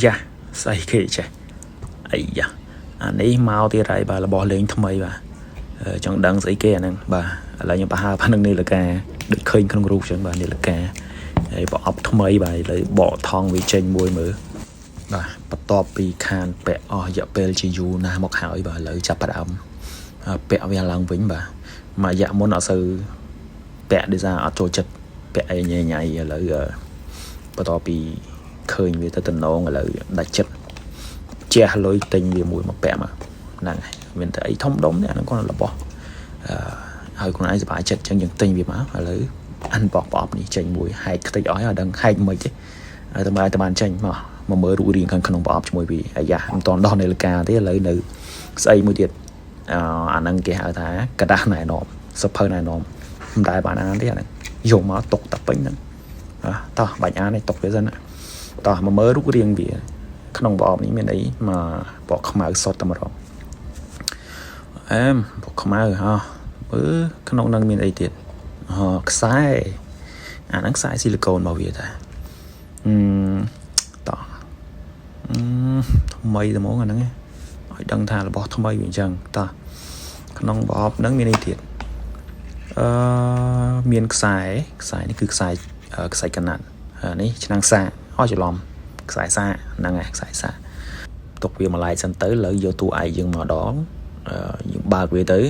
យ៉ាស្អីគេចេះអីយ៉ាអានេះមកទៀតហើយបាទរបស់លេងថ្មីបាទចង់ដឹងស្អីគេអាហ្នឹងបាទឥឡូវខ្ញុំប្រហើប៉ានឹងនាឡិកាដូចឃើញក្នុងរូបចឹងបាទនាឡិកាហើយប្រអប់ថ្មីបាទឥឡូវបកថង់វាចេញមួយមើលបាទបន្ទាប់ពីខានពាក់អស់រយៈពេលជាយូរណាស់មកហើយបាទឥឡូវចាប់ផ្ដើមពាក់វាឡើងវិញបាទមួយរយៈមុនអត់សូវពាក់ដោយសារអត់ចូលចិត្តពាក់អីញ៉ៃញ៉ៃឥឡូវបន្ទាប់ពីឃើញវាទៅតំណងឥឡូវដាច់ចិត្តជះលុយទិញវាមួយមកពាក់មកហ្នឹងហើយមានតែអីធំដុំនេះអាហ្នឹងគាត់របស់អឺហើយខ្លួនឯងសប្បាយចិត្តអញ្ចឹងយើងទិញវាមកឥឡូវ unbox ប្រអប់នេះចេញមួយហែកខ្ទេចអស់ហើយអត់ដឹងហែកមិនទេហើយតែមកតែបានចេញមកមកមើលរូបរាងខាងក្នុងប្រអប់ជាមួយវាអាយ៉ាមិនតន់ដោះនាឡិកាទេឥឡូវនៅស្អីមួយទៀតអអាហ្នឹងគេហៅថាក្រដាសណែនាំសភៅណែនាំមិនដែលបានអានទេអាហ្នឹងយកមកទុកតែពេញហ្នឹងតោះបាច់អានទេទុកវាសិនតោះមកមើលរូបរាងវាក្នុងប្រអប់នេះមានអីមកពណ៌ខ្មៅសុទ្ធតែម្ដងអែមពណ៌ខ្មៅហ៎មើលក្នុងនឹងមានអីទៀតអខ្សែអាហ្នឹងខ្សែស៊ីលីកូនរបស់វាតាអឺតោះអឺថ្មីតែហ្មងអាហ្នឹងឲ្យដឹងថារបស់ថ្មីវាអញ្ចឹងតោះក្នុងប្រអប់ហ្នឹងមានអីទៀតអឺមានខ្សែខ្សែនេះគឺខ្សែខ្សែកណាត់នេះឆ្នាំងសាកអស់ច្រឡំខ្សែសាកហ្នឹងហើយខ្សែសាកទុកវាមួយឡែកសិនទៅលើយកតួឯកយើងមកដងយើងបើកវាទៅ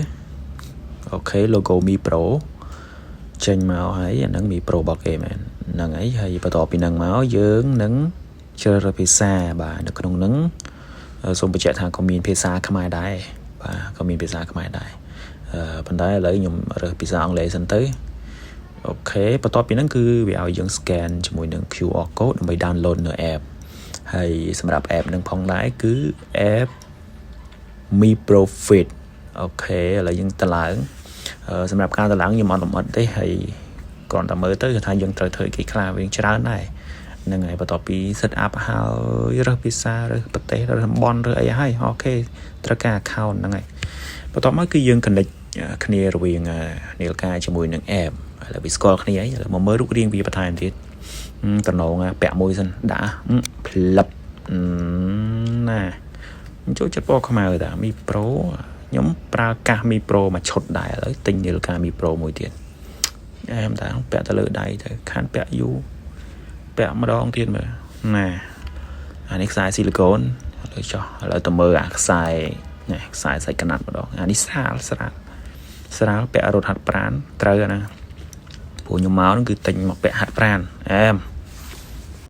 OK logo Mi Pro ចេញមកហើយអាហ្នឹង Mi Pro របស់គេមែនហ្នឹងហើយហើយបន្ទាប់ពីហ្នឹងមកយើងនឹងជ្រើសរើសភាសាបាទនៅក្នុងហ្នឹងសូមបញ្ជាក់ថាក៏មានភាសាខ្មែរដែរបាទក៏មានភាសាខ្មែរដែរអឺប៉ុន្តែឥឡូវខ្ញុំរើសភាសាអង់គ្លេសសិនទៅ OK បន្ទាប់ពីហ្នឹងគឺវាឲ្យយើង scan ជាមួយនឹង QR code ដើម្បី download នៅ app ហើយសម្រាប់ app នឹងផងដែរគឺ app Mi Pro Fit OK ឥឡូវយើងតឡើងសម្រាប់ការតឡើងខ្ញុំអត់លម្អិតទេហើយគ្រាន់តែមើលទៅគឺថាយើងត្រូវធ្វើគេខ្លះវាច្រើនដែរហ្នឹងហើយបន្ទាប់ពី set up ហើយរើសភាសារើសប្រទេសរើសតំបន់រើសអីហើយ OK ត្រូវការ account ហ្នឹងហើយបន្ទាប់មកគឺយើង connect គ្នារវាងនាឡិកាជាមួយនឹង app ឥឡូវវាស្គាល់គ្នាហើយឥឡូវមកមើលរូបរាងវាបន្ថែមទៀតតំណងពាក់មួយសិនដាក់ផ្លឹបណាចូលចិត្តពណ៌ខ្មៅតា Mi Pro ខ្ញុំប្រើកាស Mi Pro មួយឈុតដែរឥឡូវទិញនាឡិកា Mi Pro មួយទៀតអែមតាពាក់ទៅលើដៃទៅខានពាក់យូរពាក់ម្ដងទៀតមើលណាអានេះខ្សែស៊ីលីកូនឥឡូវចុះឥឡូវទៅមើលអាខ្សែនេះខ្សែសាច់កណាត់ម្ដងអានេះស្រាលស្រាលស្រាលពាក់រត់ហាត់ប្រានត្រូវណាព្រោះខ្ញុំមកហ្នឹងគឺទិញមកពាក់ហាត់ប្រានអែម